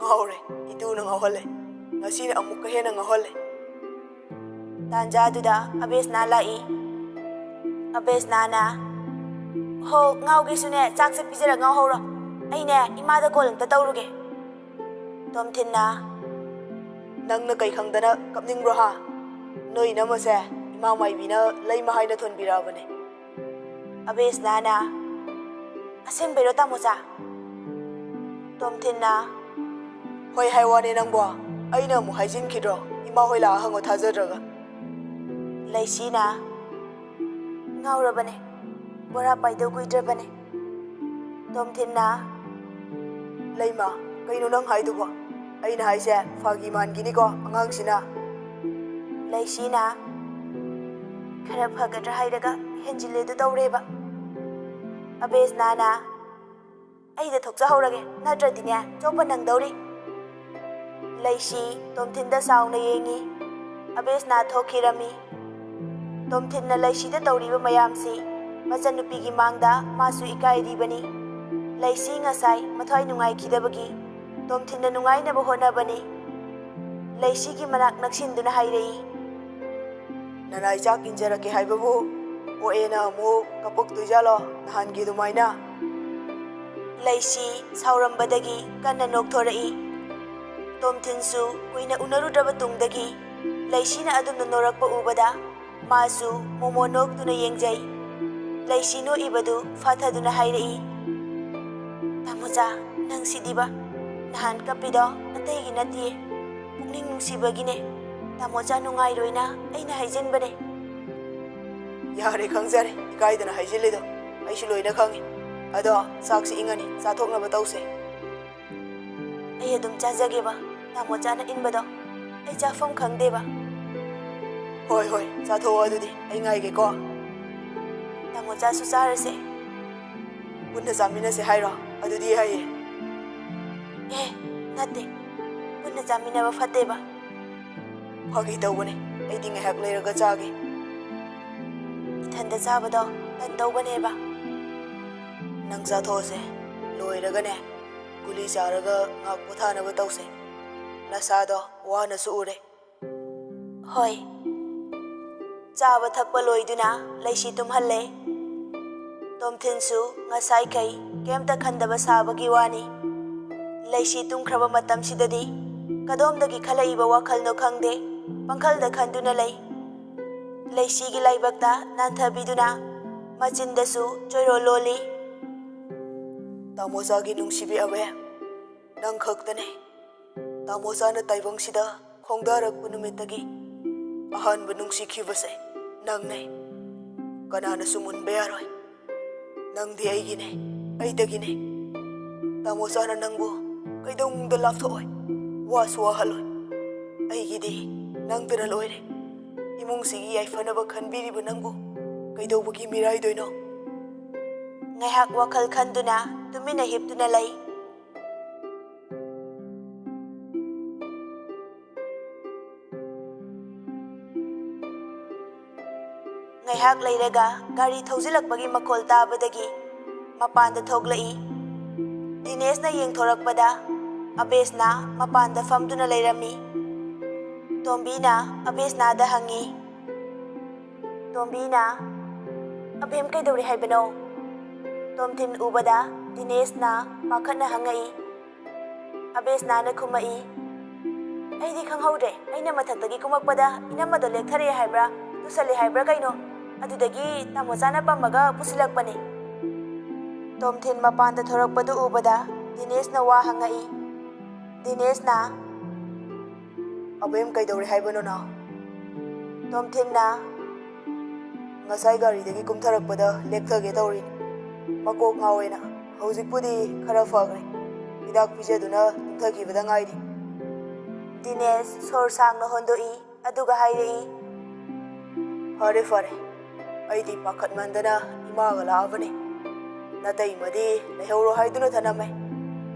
ꯉꯥꯎꯔꯦ, ꯏꯇꯨꯅ ꯉꯥꯎꯍꯜꯂꯦ꯫ ꯉꯁꯤꯅ ꯑꯃꯨꯛꯀ ꯍꯦꯟꯅ ꯉꯥꯎꯍꯜꯂꯦ꯫ ꯇꯥꯟꯖꯥꯗꯨꯗ ꯑꯕꯦꯁꯅꯥ ꯂꯥꯛꯏ꯫ ꯑꯕꯦꯁꯅꯥꯅ, "ꯍꯣ, ꯉꯥꯎꯒꯦꯁꯨꯅꯦ, ꯆꯥꯛꯁꯦ ꯄꯤꯖꯔ ꯉꯥꯎꯍꯧꯔꯣ꯫ ꯑꯩꯅꯦ, ꯏꯃꯥꯗ ꯀꯣꯜ ꯑꯝꯇ ꯇꯧꯔꯨꯒꯦ"꯫ ꯇꯣꯝꯊꯤꯟꯅ, "ꯅꯪꯅ ꯀꯩ ꯈꯪꯗꯅ ꯀꯞꯅꯤꯡꯕ꯭ꯔꯣ ꯍꯥ? ꯅꯣꯏ ꯏꯅꯝꯃꯁꯦ ꯏꯃꯥ ꯃꯥꯏꯕꯤꯅ ꯂꯩꯃ ꯍꯥꯏꯅ ꯊꯣꯟꯕꯤꯔꯛꯑꯕꯅꯦ"꯫ ꯑꯕꯦꯁꯅꯥꯅ, "ꯑꯁꯦꯡꯕꯩꯔꯣ ꯇꯥꯃꯣꯆꯥ?" ꯇꯣꯝꯊꯤꯟꯅ, "ꯍꯣꯏ ꯍꯥꯏ ꯋꯥꯅꯦ ꯅꯪꯕꯣ, ꯑꯩꯅ ꯑꯃꯨꯛ ꯍꯥꯏꯖꯤꯟꯈꯤꯗ꯭ꯔꯣ? ꯏꯃꯥ ꯍꯣꯏ ꯂꯥꯛꯑ ꯍꯪꯉꯣ ꯊꯥꯖꯗ꯭ꯔꯒ"꯫ ꯂꯩꯁꯤꯅ, "ꯉꯥꯎꯔꯕꯅꯦ, ꯕꯣꯔꯥ ꯄꯥꯏꯗꯧ ꯀꯨꯏꯗ꯭ꯔꯕꯅꯦ"꯫ ꯇꯣꯝꯊꯤꯟꯅ, "ꯂꯩꯃ, ꯀꯩꯅꯣ ꯅꯪ ꯍꯥꯏꯗꯨꯕꯣ? ꯑꯩꯅ ꯍꯥꯏꯁꯦ ꯐꯥꯒꯤ ꯃꯥꯟꯈꯤꯅꯤꯀꯣ ꯑꯉꯥꯡꯁꯤꯅ"꯫ ꯂꯩꯁꯤꯅ, "ꯈꯔ ꯐꯒꯗ꯭ꯔꯥ ꯍꯥꯏꯔꯒ ꯍꯦꯟꯖꯤꯜꯂꯦꯗꯨ ꯇꯧꯔꯦꯕ"꯫ ꯑꯕꯦꯁꯅꯥꯅ, "ꯑꯩꯗ ꯊꯣꯛꯆꯍꯧꯔꯒꯦ, ꯅꯠꯇ꯭ꯔꯗꯤꯅꯦ ꯆꯣꯞꯄ ꯅꯪꯗꯧꯔꯤ"꯫ ꯂꯩꯁꯤ ꯇꯣꯝꯊꯤꯟꯗ ꯆꯥꯎꯅ ꯌꯦꯡꯉꯤ꯫ ꯑꯕꯦꯁꯅꯥ ꯊꯣꯛꯈꯤꯔꯝꯃꯤ꯫ ꯇꯣꯝꯊꯤꯟꯅ ꯂꯩꯁꯤꯗ ꯇꯧꯔꯤꯕ ꯃꯌꯥꯝꯁꯤ ꯃꯆꯟꯅꯨꯄꯤꯒꯤ ꯃꯥꯡꯗ ꯃꯥꯁꯨ ꯏꯀꯥꯏꯔꯤꯕꯅꯤ꯫ ꯂꯩꯁꯤ ꯉꯁꯥꯏ ꯃꯊ꯭ꯋꯥꯏ ꯅꯨꯡꯉꯥꯏꯈꯤꯗꯕꯒꯤ ꯇꯣꯝꯊꯤꯟꯅ ꯅꯨꯡꯉꯥꯏꯅꯕ ꯍꯣꯠꯅꯕꯅꯤ꯫ ꯂꯩꯁꯤꯒꯤ ꯃꯅꯥꯛ ꯅꯛꯁꯤꯟꯗꯨꯅ ꯍꯥꯏꯔꯛꯏ, "ꯅꯅꯥꯏ ꯆꯥꯛ ꯏꯟꯖꯔꯛꯀꯦ ꯍꯥꯏꯕꯕꯨ ꯑꯣꯛꯑꯦꯅ ꯑꯃꯨꯛ ꯀꯞꯄꯛꯇꯣꯏꯖꯥꯠꯂꯣ ꯅꯍꯥꯟꯒꯤ ꯑꯗꯨꯃꯥꯏꯅ?" ꯂꯩꯁꯤ ꯁꯥꯎꯔꯝꯕꯗꯒꯤ ꯀꯟꯅ ꯅꯣꯛꯊꯣꯔꯛꯏ꯫ ꯇꯣꯝꯊꯤꯟꯁꯨ ꯀꯨꯏꯅ ꯎꯅꯔꯨꯗ꯭ꯔꯕ ꯇꯨꯡꯗꯒꯤ ꯂꯩꯁꯤꯅ ꯑꯗꯨꯝꯅ ꯅꯣꯔꯛꯄ ꯎꯕꯗ ꯃꯥꯁꯨ ꯃꯣꯃꯣ ꯅꯣꯛꯇꯨꯅ ꯌꯦꯡꯖꯩ꯫ ꯂꯩꯁꯤ ꯅꯣꯛꯏꯕꯗꯨ ꯐꯥꯊꯗꯨꯅ ꯍꯥꯏꯔꯛꯏ, "ꯇꯥꯃꯣꯆꯥ, ꯅꯪ ꯁꯤꯗꯤꯕ꯫ ꯅꯍꯥꯟ ꯀꯞꯄꯤꯗꯣ ꯑꯇꯩꯒꯤ ꯅꯠꯇꯤꯌꯦ, ꯄꯨꯛꯅꯤꯡ ꯅꯨꯡꯁꯤꯕꯒꯤꯅꯦ꯫ ꯇꯥꯃꯣꯆꯥ ꯅꯨꯡꯉꯥꯏꯔꯣꯏꯅ ꯑꯩꯅ ꯍꯥꯏꯖꯤꯟꯕꯅꯦ꯫" "ꯌꯥꯔꯦ, ꯈꯪꯖꯔꯦ, ꯏꯀꯥꯏꯗꯅ ꯍꯥꯏꯖꯤꯜꯂꯤꯗꯣ꯫ ꯑꯩꯁꯨ ꯂꯣꯏꯅ ꯈꯪꯉꯤ꯫ ꯑꯗꯣ ꯆꯥꯛꯁꯤ ꯏꯪꯉꯅꯤ, ꯆꯥꯊꯣꯛꯅꯕ ꯇꯧꯁꯦ꯫" "ꯑꯩ ꯑꯗꯨꯝ ꯆꯥꯖꯒꯦꯕ, ꯇꯥꯃꯣꯆꯥꯅ ꯏꯟꯕꯗꯣ ꯑꯩ ꯆꯥꯐꯝ ꯈꯪꯗꯦꯕ꯫" "ꯍꯣꯏ, ꯍꯣꯏ, ꯆꯥꯊꯣꯛꯑꯣ ꯑꯗꯨꯗꯤ, ꯑꯩ ꯉꯥꯏꯒꯦꯀꯣ꯫" "ꯇꯥꯃꯣꯆꯥꯁꯨ ꯆꯥꯔꯁꯦ꯫" "ꯄꯨꯟꯅ ꯆꯥꯃꯤꯟꯅꯁꯦ ꯍꯥꯏꯔꯣ? ꯑꯗꯨꯗꯤ ꯌꯥꯏꯌꯦ꯫" "ꯑꯦ, ꯅꯠꯇꯦ, ꯄꯨꯟꯅ ꯆꯥꯃꯤꯟꯅꯕ ꯐꯠꯇꯦꯕ꯫" "ꯐꯥꯒꯤ ꯇꯧꯕꯅꯦ, ꯑꯩꯗꯤ ꯉꯥꯏꯍꯥꯛ ꯂꯩꯔꯒ ꯆꯥꯒꯦ꯫" "ꯏꯊꯟꯗ ꯆꯥꯕꯗꯣ ꯇꯟꯗꯧꯕꯅꯦꯕ꯫" "ꯅꯪ ꯆꯥꯊꯣꯛꯑꯁꯦ, ꯂꯣꯏꯔꯒꯅꯦ ꯒꯨꯂꯤ ꯆꯥꯔꯒ ꯉꯥꯛ ꯄꯣꯊꯥꯅꯕ ꯇꯧꯁꯦ꯫ ꯅꯁꯥꯗꯣ ꯋꯥꯅꯁꯨ ꯎꯔꯦ꯫" "ꯍꯣꯏ꯫" ꯆꯥꯕ ꯊꯛꯄ ꯂꯣꯏꯗꯨꯅ ꯂꯩꯁꯤ ꯇꯨꯝꯍꯜꯂꯦ꯫ ꯇꯣꯝꯊꯤꯟꯁꯨ ꯉꯁꯥꯏꯈꯩ ꯀꯩꯝꯇ ꯈꯟꯗꯕ ꯁꯥꯕꯒꯤ ꯋꯥꯅꯤ꯫ ꯂꯩꯁꯤ ꯇꯨꯝꯈ꯭ꯔꯕ ꯃꯇꯝꯁꯤꯗꯗꯤ ꯀꯗꯣꯝꯗꯒꯤ ꯈꯜꯂꯛꯏꯕ ꯋꯥꯈꯜꯅꯣ ꯈꯪꯗꯦ, ꯄꯪꯈꯜꯗ ꯈꯟꯗꯨꯅ ꯂꯩ꯫ ꯂꯩꯁꯤꯒꯤ ꯂꯥꯏꯕꯛꯇ ꯅꯥꯟꯊꯕꯤꯗꯨꯅ ꯃꯆꯤꯟꯗꯁꯨ ꯆꯣꯏꯔꯣꯜ ꯂꯣꯜꯂꯤ꯫ "ꯇꯥꯃꯣꯆꯥꯒꯤ ꯅꯨꯡꯁꯤꯕꯤ ꯑꯕꯦ, ꯅꯪ ꯈꯛꯇꯅꯦ꯫ ꯇꯥꯃꯣꯆꯥꯅ ꯇꯥꯏꯕꯪꯁꯤꯗ ꯈꯣꯡꯗꯥꯔꯛꯄ ꯅꯨꯃꯤꯠꯇꯒꯤ ꯑꯍꯥꯟꯕ ꯅꯨꯡꯁꯤꯈꯤꯕꯁꯦ ꯅꯪꯅꯦ꯫ ꯀꯅꯥꯅꯁꯨ ꯃꯨꯟꯕ ꯌꯥꯔꯣꯏ꯫ ꯅꯪꯗꯤ ꯑꯩꯒꯤꯅꯦ, ꯑꯩꯗꯒꯤꯅꯦ꯫ ꯇꯥꯃꯣꯆꯥꯅ ꯅꯪꯕꯨ ꯀꯩꯗꯧꯅꯨꯡꯗ ꯂꯥꯞꯊꯣꯛꯑꯣꯏ, ꯋꯥꯁꯨ ꯋꯥꯍꯜꯂꯣꯏ꯫ ꯑꯩꯒꯤꯗꯤ ꯅꯪꯇꯅ ꯂꯣꯏꯔꯦ꯫ ꯏꯃꯨꯡꯁꯤꯒꯤ ꯌꯥꯏꯐꯅꯕ ꯈꯟꯕꯤꯔꯤꯕ ꯅꯪꯕꯨ ꯀꯩꯗꯧꯕꯒꯤ ꯃꯤꯔꯥꯏꯗꯣꯏꯅꯣ?" ꯉꯥꯏꯍꯥꯛ ꯋꯥꯈꯜ ꯈꯟꯗꯨꯅ ꯇꯨꯃꯤꯟꯅ ꯍꯤꯞꯇꯨꯅ ꯂꯩ꯫ ꯉꯥꯏꯍꯥꯛ ꯂꯩꯔꯒ ꯒꯥꯔꯤ ꯊꯧꯖꯤꯜꯂꯛꯄꯒꯤ ꯃꯈꯣꯜ ꯇꯥꯕꯗꯒꯤ ꯃꯄꯥꯟꯗ ꯊꯣꯛꯂꯛꯏ꯫ ꯗꯤꯅꯦꯁꯅ ꯌꯦꯡꯊꯣꯔꯛꯄꯗ ꯑꯕꯦꯁꯅꯥ ꯃꯄꯥꯟꯗ ꯐꯝꯗꯨꯅ ꯂꯩꯔꯝꯃꯤ꯫ ꯇꯣꯝꯕꯤꯅ ꯑꯕꯦꯁꯅꯥꯗ ꯍꯪꯉꯤ꯫ ꯇꯣꯝꯕꯤꯅ, "ꯑꯕꯦꯝ ꯀꯩꯗꯧꯔꯦ ꯍꯥꯏꯕꯅꯣ?" ꯇꯣꯝꯊꯤꯟ ꯎꯕꯗ ꯗꯤꯅꯦꯁꯅ ꯄꯥꯈꯠꯅ ꯍꯪꯉꯛꯏ꯫ ꯑꯕꯦꯁꯅꯥꯅ ꯈꯨꯝꯃꯛꯏ, "ꯑꯩꯗꯤ ꯈꯪꯍꯧꯗ꯭ꯔꯦ꯫ ꯑꯩꯅ ꯃꯊꯛꯇꯒꯤ ꯀꯨꯝꯃꯛꯄꯗ ꯏꯅꯝꯃꯗꯣ ꯂꯦꯛꯊꯔꯛꯑꯦ ꯍꯥꯏꯕ꯭ꯔꯥ, ꯇꯨꯁꯜꯂꯦ ꯍꯥꯏꯕ꯭ꯔꯥ ꯀꯩꯅꯣ, ꯑꯗꯨꯗꯒꯤ ꯇꯥꯃꯣꯆꯥꯅ ꯄꯝꯃꯒ ꯄꯨꯁꯤꯜꯂꯛꯄꯅꯦ꯫" ꯇꯣꯝꯊꯤꯟ ꯃꯄꯥꯟꯗ ꯊꯣꯔꯛꯄꯗꯨ ꯎꯕꯗ ꯗꯤꯅꯦꯁꯅ ꯋꯥ ꯍꯪꯉꯛꯏ꯫ ꯗꯤꯅꯦꯁꯅ, "ꯑꯕꯦꯝ ꯀꯩꯗꯧꯔꯦ ꯍꯥꯏꯕꯅꯣ ꯅꯥꯎ?" ꯇꯣꯝꯊꯤꯟꯅ, "ꯉꯁꯥꯏ ꯒꯥꯔꯤꯗꯒꯤ ꯀꯨꯝꯊꯔꯛꯄꯗ ꯂꯦꯛꯊꯒꯦ ꯇꯧꯔꯤꯅꯤ꯫ ꯃꯀꯣꯛ ꯉꯥꯎꯋꯦꯅ꯫ ꯍꯧꯖꯤꯛꯄꯨꯗꯤ ꯈꯔ ꯐꯈ꯭ꯔꯦ꯫ ꯍꯤꯗꯥꯛ ꯄꯤꯖꯗꯨꯅ ꯇꯨꯝꯊꯈꯤꯕꯗ ꯉꯥꯏꯔꯤ꯫" ꯗꯤꯅꯦꯁ ꯁꯣꯔ ꯁꯥꯡꯅ ꯍꯣꯟꯗꯣꯛꯏ, ꯑꯗꯨꯒ ꯍꯥꯏꯔꯛꯏ, "ꯐꯔꯦ, ꯐꯔꯦ꯫ ꯑꯩꯗꯤ ꯄꯥꯈꯠꯃꯟꯗꯅ ꯏꯃꯥꯒ ꯂꯥꯛꯑꯕꯅꯤ꯫ ꯅꯇꯩꯃꯗꯤ ꯂꯩꯍꯧꯔꯣ ꯍꯥꯏꯗꯨꯅ ꯊꯅꯝꯃꯦ꯫"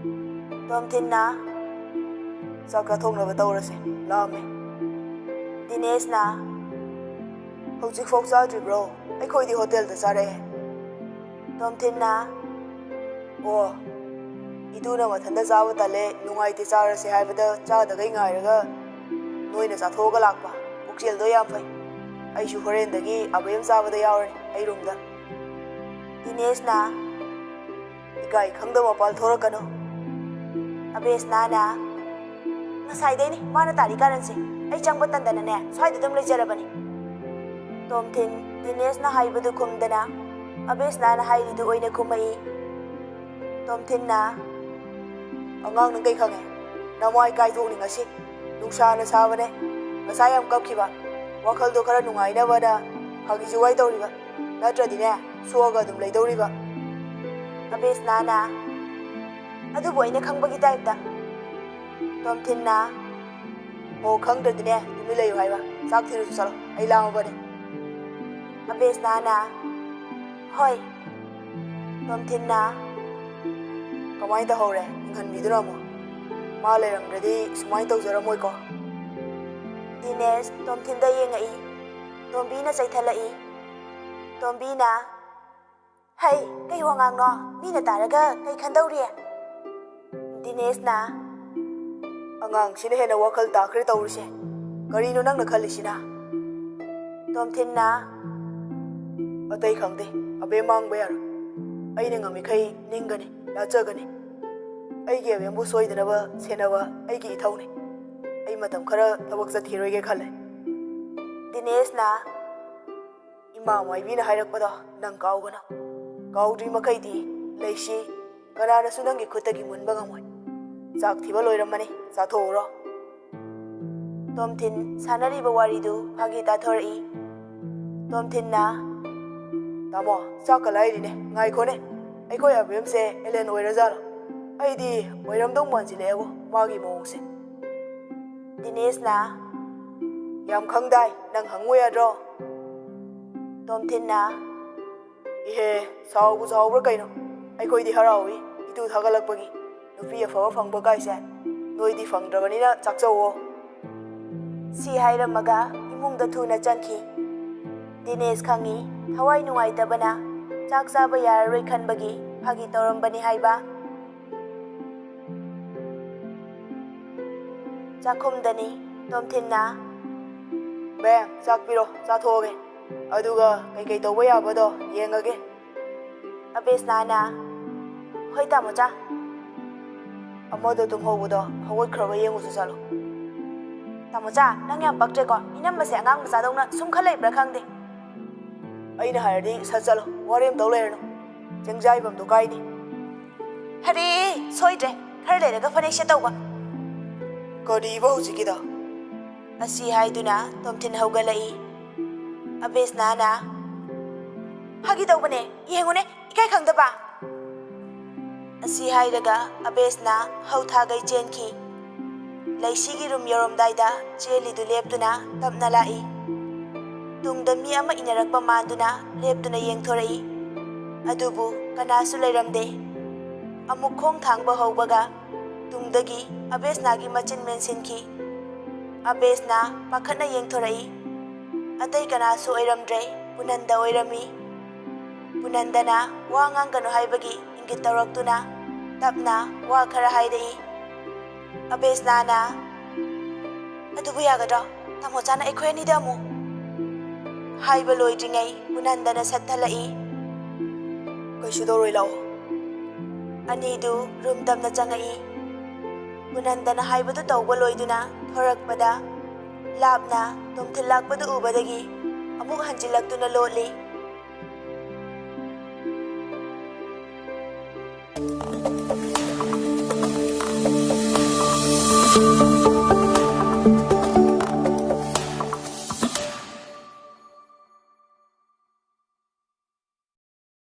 ꯇꯣꯝꯊꯤꯟꯅ, "ꯆꯥꯛ ꯆꯥꯊꯣꯛꯅꯕ ꯇꯧꯔꯁꯦ, ꯂꯥꯝꯃꯦ꯫" ꯗꯤꯅꯦꯁꯅ, "ꯍꯧꯖꯤꯛꯐꯥꯎ ꯆꯥꯗ꯭ꯔꯤꯕ꯭ꯔꯣ? ꯑꯩꯈꯣꯏꯗꯤ ꯍꯣꯇꯦꯜꯗ ꯆꯥꯔꯛꯑꯦ꯫" ꯇꯣꯝꯊꯤꯟꯅ, "ꯑꯣ, ꯏꯇꯨꯅ ꯃꯊꯟꯇ ꯆꯥꯕ ꯇꯜꯂꯦ, ꯅꯨꯡꯉꯥꯏꯇꯦ ꯆꯥꯔꯁꯦ ꯍꯥꯏꯕꯗ ꯆꯥꯗꯈꯩ ꯉꯥꯏꯔꯒ ꯅꯣꯏꯅ ꯆꯥꯊꯣꯛꯑꯒ ꯂꯥꯛꯄ꯫ ꯄꯨꯛꯆꯦꯜꯗꯣ ꯌꯥꯝ ꯐꯩ꯫ ꯑꯩꯁꯨ ꯍꯣꯔꯦꯟꯗꯒꯤ ꯑꯕꯦꯝ ꯆꯥꯕꯗ ꯌꯥꯎꯔꯅꯤ, ꯑꯩ ꯔꯨꯝꯗ꯫" ꯗꯤꯅꯦꯁꯅ, "ꯏꯀꯥꯏ ꯈꯪꯗꯕ ꯃꯄꯥꯜ ꯊꯣꯔꯛꯀꯅꯨ꯫" ꯑꯕꯦꯁꯅꯥꯅ, "ꯉꯁꯥꯏꯗꯩꯅꯦ ꯃꯥꯅ ꯇꯥꯔꯤ ꯀꯥꯔꯟꯁꯦ꯫ ꯑꯩ ꯆꯪꯕ ꯇꯟꯗꯅꯅꯦ ꯁ꯭ꯋꯥꯏꯗ ꯑꯗꯨꯝ ꯂꯩꯖꯔꯕꯅꯤ꯫" ꯇꯣꯝꯊꯤꯟ ꯗꯤꯅꯦꯁꯅ ꯍꯥꯏꯕꯗꯨ ꯈꯨꯝꯗꯅ ꯑꯕꯦꯁꯅꯥꯅ ꯍꯥꯏꯔꯤꯗꯨ ꯑꯣꯏꯅ ꯈꯨꯝꯃꯛꯏ꯫ ꯇꯣꯝꯊꯤꯟꯅ, "ꯑꯉꯥꯡ ꯅꯪ ꯀꯩ ꯈꯪꯉꯦ? ꯅꯃꯥꯏ ꯀꯥꯏꯊꯣꯛꯅꯤ ꯉꯁꯤ꯫ ꯅꯨꯡꯁꯥꯅ ꯁꯥꯕꯅꯦ꯫ ꯉꯁꯥꯏ ꯌꯥꯝ ꯀꯞꯈꯤꯕ꯫ ꯋꯥꯈꯜꯗꯣ ꯈꯔ ꯅꯨꯡꯉꯥꯏꯅꯕꯅ ꯐꯥꯒꯤ ꯖꯨꯒꯥꯏ ꯇꯧꯔꯤꯕ꯫ ꯅꯠꯇ꯭ꯔꯗꯤꯅꯦ, ꯁꯣꯛꯑꯒ ꯑꯗꯨꯝ ꯂꯩꯗꯧꯔꯤꯕ꯫" ꯑꯕꯦꯁꯅꯥꯅ, "ꯑꯗꯨꯕꯨ ꯑꯩꯅ ꯈꯪꯕꯒꯤ ꯇꯥꯏꯞꯇ꯫" ꯇꯣꯝꯊꯤꯟꯅ, "ꯑꯣ, ꯈꯪꯗ꯭ꯔꯗꯤꯅꯦ, ꯇꯨꯃꯤꯟ ꯂꯩꯌꯨ ꯍꯥꯏꯕ꯫ ꯆꯥꯛ ꯊꯤꯔꯨꯆꯣ ꯆꯠꯂꯣ, ꯑꯩ ꯂꯥꯝꯃꯕꯅꯦ꯫" ꯑꯕꯦꯁꯅꯥꯅ, "ꯍꯣꯏ꯫" ꯇꯣꯝꯊꯤꯟꯅ, "ꯀꯃꯥꯏꯅ ꯇꯧꯍꯧꯔꯦ ꯏꯪꯍꯟꯕꯤꯗꯨꯅ ꯑꯃꯨꯛ? ꯃꯥ ꯂꯩꯔꯝꯗ꯭ꯔꯗꯤ ꯁꯨꯃꯥꯏꯅ ꯇꯧꯖꯔꯝꯃꯣꯏꯀꯣ꯫" ꯗꯤꯅꯦꯁ ꯇꯣꯝꯊꯤꯟꯗ ꯌꯦꯡꯉꯛꯏ꯫ ꯇꯣꯝꯕꯤꯅ ꯆꯩꯊꯠꯂꯛꯏ꯫ ꯇꯣꯝꯕꯤꯅ, "ꯍꯩ, ꯀꯩ ꯋꯥꯉꯥꯡꯅꯣ? ꯃꯤꯅ ꯇꯥꯔꯒ ꯀꯩ ꯈꯟꯗꯧꯔꯤ?" ꯗꯤꯅꯦꯁꯅ, "ꯑꯉꯥꯡꯁꯤꯅ ꯍꯦꯟꯅ ꯋꯥꯈꯜ ꯇꯥꯈ꯭ꯔꯦ ꯇꯧꯔꯤꯁꯦ꯫ ꯀꯔꯤꯅꯣ ꯅꯪꯅ ꯈꯜꯂꯤꯁꯤꯅ?" ꯇꯣꯝꯊꯤꯟꯅ, "ꯑꯇꯩ ꯈꯪꯗꯦ, ꯑꯕꯦꯝ ꯃꯥꯡꯕ ꯌꯥꯔꯣꯏ꯫ ꯑꯩꯅ ꯉꯝꯃꯤꯈꯩ ꯅꯤꯡꯒꯅꯤ, ꯂꯥꯠꯆꯒꯅꯤ꯫ ꯑꯩꯒꯤ ꯑꯕꯦꯝꯕꯨ ꯁꯣꯏꯗꯅꯕ ꯁꯦꯟꯅꯕ ꯑꯩꯒꯤ ꯏꯊꯧꯅꯤ꯫ ꯑꯩ ꯃꯇꯝ ꯈꯔ ꯊꯕꯛ ꯆꯠꯈꯤꯔꯣꯏꯒꯦ ꯈꯜꯂꯦ꯫" ꯗꯤꯅꯦꯁꯅ, "ꯏꯃꯥ ꯃꯥꯏꯕꯤꯅ ꯍꯥꯏꯔꯛꯄꯗꯣ ꯅꯪ ꯀꯥꯎꯒꯅꯨ꯫ ꯀꯥꯎꯗ꯭ꯔꯤ ꯃꯈꯩꯗꯤ ꯂꯩꯁꯤ ꯀꯅꯥꯅꯁꯨ ꯅꯪꯒꯤ ꯈꯨꯠꯇꯒꯤ ꯃꯨꯟꯕ ꯉꯝꯃꯣꯏ꯫ ꯆꯥꯛ ꯊꯤꯕ ꯂꯣꯏꯔꯝꯃꯅꯤ, ꯆꯥꯊꯣꯛꯎꯔꯣ꯫" ꯇꯣꯝꯊꯤꯟ ꯁꯥꯟꯅꯔꯤꯕ ꯋꯥꯔꯤꯗꯨ ꯐꯥꯒꯤ ꯇꯥꯊꯣꯔꯛꯏ꯫ ꯇꯣꯝꯊꯤꯟꯅ, "ꯇꯥꯃꯣ, ꯆꯥꯛꯀ ꯂꯥꯏꯔꯤꯅꯦ, ꯉꯥꯏꯈꯣꯅꯦ꯫ ꯑꯩꯈꯣꯏ ꯑꯕꯦꯝꯁꯦ ꯑꯦꯂꯦꯟ ꯑꯣꯏꯔꯖꯥꯠꯂꯣ? ꯑꯩꯗꯤ ꯑꯣꯏꯔꯝꯗꯧ ꯃꯥꯟꯁꯤꯜꯂꯛꯑꯦꯕꯣ ꯃꯥꯒꯤ ꯃꯑꯣꯡꯁꯦ꯫" ꯗꯤꯅꯦꯁꯅ, "ꯌꯥꯝ ꯈꯪꯗꯥꯏ, ꯅꯪ ꯍꯪꯉꯨ ꯌꯥꯗ꯭ꯔꯣ?" ꯇꯣꯝꯊꯤꯟꯅ, "ꯏꯍꯦ, ꯁꯥꯎꯕꯨ ꯁꯥꯎꯕ꯭ꯔꯥ ꯀꯩꯅꯣ? ꯑꯩꯈꯣꯏꯗꯤ ꯍꯔꯥꯎꯏ, ꯏꯇꯨ ꯊꯥꯒꯠꯂꯛꯄꯒꯤ꯫ ꯅꯨꯄꯤ ꯑꯐꯕ ꯐꯪꯕ ꯀꯥꯏꯁꯦ꯫ ꯅꯣꯏꯗꯤ ꯐꯪꯗ꯭ꯔꯕꯅꯤꯅ ꯆꯥꯛꯆꯧꯋꯣ꯫" ꯁꯤ ꯍꯥꯏꯔꯝꯃꯒ ꯏꯃꯨꯡꯗ ꯊꯨꯅ ꯆꯪꯈꯤ꯫ ꯗꯤꯅꯦꯁ ꯈꯪꯉꯤ, ꯊꯋꯥꯏ ꯅꯨꯡꯉꯥꯏꯇꯕꯅ ꯆꯥꯛ ꯆꯥꯕ ꯌꯥꯔꯔꯣꯏ ꯈꯟꯕꯒꯤ ꯐꯥꯒꯤ ꯇꯧꯔꯝꯕꯅꯤ ꯍꯥꯏꯕ꯫ ꯆꯥꯛꯈꯨꯝꯗꯅꯤ ꯇꯣꯝꯊꯤꯟꯅ, "ꯕꯦꯝ, ꯆꯥꯛ ꯄꯤꯔꯣ, ꯆꯥꯊꯣꯛꯑꯒꯦ꯫ ꯑꯗꯨꯒ ꯀꯩꯀꯩ ꯇꯧꯕ ꯌꯥꯕꯗꯣ ꯌꯦꯡꯉꯒꯦ꯫" ꯑꯕꯦꯁꯅꯥꯅ, "ꯍꯣꯏ ꯇꯥꯃꯣꯆꯥ꯫" "ꯑꯃꯗꯣ ꯇꯨꯝꯍꯧꯕꯗꯣ ꯍꯧꯒꯠꯈ꯭ꯔꯕ ꯌꯦꯡꯉꯨꯁꯨ ꯆꯠꯂꯣ꯫" "ꯇꯥꯃꯣꯆꯥ, ꯅꯪ ꯌꯥꯝ ꯄꯛꯇ꯭ꯔꯦꯀꯣ꯫ ꯏꯅꯝꯃꯁꯦ ꯑꯉꯥꯡ ꯃꯆꯥꯗꯧꯅ ꯁꯨꯝ ꯈꯜ ꯂꯩꯕ꯭ꯔꯥ ꯈꯪꯗꯦ꯫" "ꯑꯩꯅ ꯍꯥꯏꯔꯗꯤ ꯁꯠ ꯆꯠꯂꯣ, ꯋꯥꯔꯦꯝ ꯇꯧ ꯂꯩꯔꯅꯨ꯫ ꯆꯦꯡꯖꯥꯏꯐꯝꯗꯣ ꯀꯥꯏꯅꯤ꯫" "ꯐꯔꯦ, ꯁꯣꯏꯗ꯭ꯔꯦ꯫ ꯈꯔ ꯂꯩꯔꯒ ꯐꯅꯦꯛ ꯁꯦꯠꯇꯧꯕ꯫" "ꯀꯔꯤꯕ ꯍꯧꯖꯤꯛꯀꯤꯗꯣ?" ꯑꯁꯤ ꯍꯥꯏꯗꯨꯅ ꯇꯣꯝꯊꯤꯟ ꯍꯧꯒꯠꯂꯛꯏ꯫ ꯑꯕꯦꯁꯅꯥꯅ, "ꯐꯥꯒꯤ ꯇꯧꯕꯅꯦ, ꯌꯦꯡꯉꯨꯅꯦ, ꯏꯀꯥꯏ ꯈꯪꯗꯕ꯫" ꯑꯁꯤ ꯍꯥꯏꯔꯒ ꯑꯕꯦꯁꯅꯥ ꯍꯧꯊꯥꯒꯩ ꯆꯦꯟꯈꯤ꯫ ꯂꯩꯁꯤꯒꯤ ꯔꯨꯝ ꯌꯧꯔꯝꯗꯥꯏꯗ ꯆꯦꯜꯂꯤꯗꯨ ꯂꯦꯞꯇꯨꯅ ꯇꯞꯅ ꯂꯥꯛꯏ꯫ ꯇꯨꯡꯗ ꯃꯤ ꯑꯃ ꯏꯟꯅꯔꯛꯄ ꯃꯥꯟꯗꯨꯅ ꯂꯦꯞꯇꯨꯅ ꯌꯦꯡꯊꯣꯔꯛꯏ꯫ ꯑꯗꯨꯕꯨ ꯀꯅꯥꯁꯨ ꯂꯩꯔꯝꯗꯦ꯫ ꯑꯃꯨꯛ ꯈꯣꯡ ꯊꯥꯡꯕ ꯍꯧꯕꯒ ꯇꯨꯡꯗꯒꯤ ꯑꯕꯦꯁꯅꯥꯒꯤ ꯃꯆꯤꯟ ꯃꯦꯟꯁꯤꯟꯈꯤ꯫ ꯑꯕꯦꯁꯅꯥ ꯄꯥꯈꯠꯅ ꯌꯦꯡꯊꯣꯔꯛꯏ꯫ ꯑꯇꯩ ꯀꯅꯥꯁꯨ ꯑꯣꯏꯔꯝꯗ꯭ꯔꯦ, ꯄꯨꯅꯟꯗ ꯑꯣꯏꯔꯝꯃꯤ꯫ ꯄꯨꯅꯟꯗꯅ ꯋꯥ ꯉꯥꯡꯒꯅꯨ ꯍꯥꯏꯕꯒꯤ ꯏꯪꯒꯤꯠ ꯇꯧꯔꯛꯇꯨꯅ ꯇꯞꯅ ꯋꯥ ꯈꯔ ꯍꯥꯏꯔꯛꯏ꯫ ꯑꯕꯦꯁꯅꯥꯅ, "ꯑꯗꯨꯕꯨ ꯌꯥꯒꯗ꯭ꯔꯣ? ꯇꯥꯃꯣꯆꯥꯅ ꯑꯩꯈꯣꯏ ꯑꯅꯤꯗ ꯑꯃꯨꯛ?" ꯍꯥꯏꯕ ꯂꯣꯏꯗ꯭ꯔꯤꯉꯩ ꯄꯨꯅꯟꯗꯅ ꯁꯠꯊꯜꯂꯛꯏ꯫ "ꯀꯩꯁꯨ ꯇꯧꯔꯣꯏ, ꯂꯥꯛꯑꯣ꯫" ꯑꯅꯤꯗꯨ ꯔꯨꯝ ꯇꯞꯅ ꯆꯪꯉꯛꯏ꯫ ꯄꯨꯅꯟꯗꯅ ꯍꯥꯏꯕꯗꯨ ꯇꯧꯕ ꯂꯣꯏꯗꯨꯅ ꯊꯣꯔꯛꯄꯗ ꯂꯥꯞꯅ ꯇꯣꯝꯊꯤꯜꯂꯛꯄꯗꯨ ꯎꯕꯗꯒꯤ ꯑꯃꯨꯛ ꯍꯟꯖꯤꯜꯂꯛꯇꯨꯅ ꯂꯣꯠꯂꯤ꯫